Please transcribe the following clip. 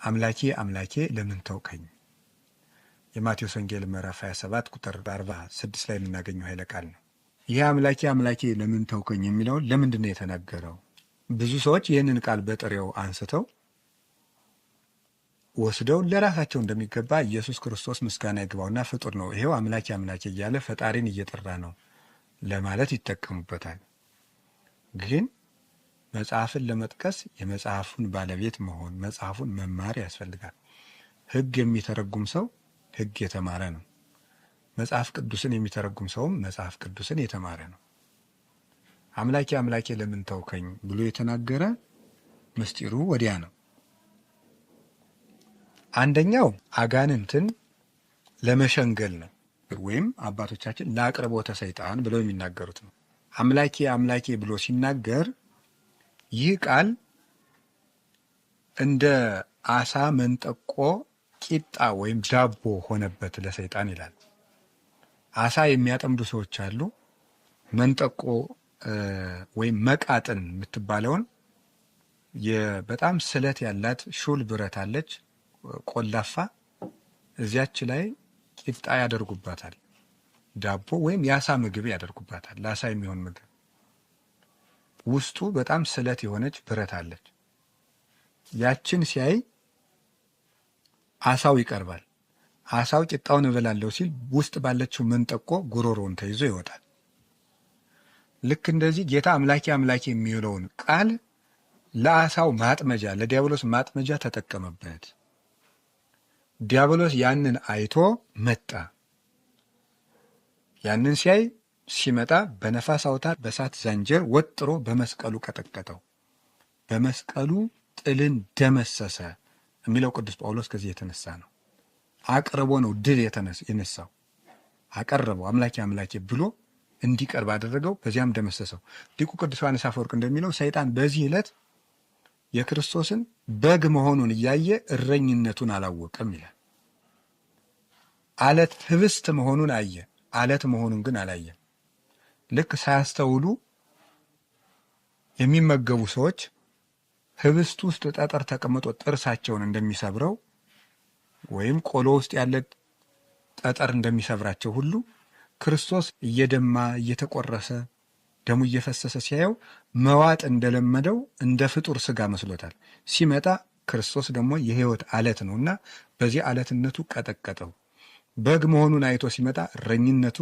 አምላኬ አምላኬ ለምን ተውከኝ? የማቴዎስ ወንጌል ምዕራፍ 27 ቁጥር 46 ላይ የምናገኘው ኃይለ ቃል ነው። ይህ አምላኬ አምላኬ ለምን ተውከኝ የሚለውን ለምንድን ነው የተናገረው? ብዙ ሰዎች ይህንን ቃል በጥሬው አንስተው ወስደው ለራሳቸው እንደሚገባ ኢየሱስ ክርስቶስ ምስጋና ይግባውና ፍጡር ነው፣ ይሄው አምላኬ አምላኬ እያለ ፈጣሪን እየጠራ ነው ለማለት ይጠቀሙበታል። ግን መጽሐፍን ለመጥቀስ የመጽሐፉን ባለቤት መሆን፣ መጽሐፉን መማር ያስፈልጋል። ሕግ የሚተረጉም ሰው ሕግ የተማረ ነው። መጽሐፍ ቅዱስን የሚተረጉም ሰውም መጽሐፍ ቅዱስን የተማረ ነው። አምላኬ አምላኬ ለምን ተውከኝ ብሎ የተናገረ ምስጢሩ ወዲያ ነው። አንደኛው አጋንንትን ለመሸንገል ነው፣ ወይም አባቶቻችን ለአቅርቦተ ሰይጣን ብለው የሚናገሩት ነው። አምላኬ አምላኬ ብሎ ሲናገር ይህ ቃል እንደ አሳ መንጠቆ ቂጣ ወይም ዳቦ ሆነበት ለሰይጣን ይላል። አሳ የሚያጠምዱ ሰዎች አሉ። መንጠቆ ወይም መቃጥን የምትባለውን በጣም ስለት ያላት ሹል ብረት አለች፣ ቆላፋ። እዚያች ላይ ቂጣ ያደርጉባታል፣ ዳቦ ወይም የአሳ ምግብ ያደርጉባታል፣ ለአሳ የሚሆን ምግብ። ውስጡ በጣም ስለት የሆነች ብረት አለች። ያችን ሲያይ አሳው ይቀርባል። አሳው ቂጣውን እበላለሁ ሲል ውስጥ ባለችው መንጠቆ ጉሮሮውን ተይዞ ይወጣል። ልክ እንደዚህ ጌታ አምላኬ አምላኬ የሚለውን ቃል ለአሳው ማጥመጃ፣ ለዲያብሎስ ማጥመጃ ተጠቀመበት። ዲያብሎስ ያንን አይቶ መጣ። ያንን ሲያይ ሲመጣ በነፋስ አውታር በእሳት ዛንጀር ወጥሮ በመስቀሉ ቀጠቀጠው። በመስቀሉ ጥልን ደመሰሰ የሚለው ቅዱስ ጳውሎስ ከዚህ የተነሳ ነው። አቅርቦ ነው ድል የነሳው። አቀረበው፣ አምላኬ አምላኬ ብሎ እንዲቀርብ አደረገው። በዚያም ደመሰሰው። ሊቁ ቅዱስ ዮሐንስ አፈወርቅ እንደሚለው ሰይጣን በዚህ ዕለት የክርስቶስን በግ መሆኑን እያየ እረኝነቱን አላወቀም ይላል። አለት ህብስት መሆኑን አየ፣ አለት መሆኑን ግን አላየም። ልክ ሳያስተውሉ የሚመገቡ ሰዎች ህብስት ውስጥ ጠጠር ተቀምጦ ጥርሳቸውን እንደሚሰብረው ወይም ቆሎ ውስጥ ያለ ጠጠር እንደሚሰብራቸው ሁሉ ክርስቶስ እየደማ እየተቆረሰ ደሙ እየፈሰሰ ሲያየው መዋጥ እንደለመደው እንደ ፍጡር ስጋ መስሎታል። ሲመጣ ክርስቶስ ደግሞ የሕይወት አለት ነውና በዚህ አለትነቱ ቀጠቀጠው። በግ መሆኑን አይቶ ሲመጣ እረኝነቱ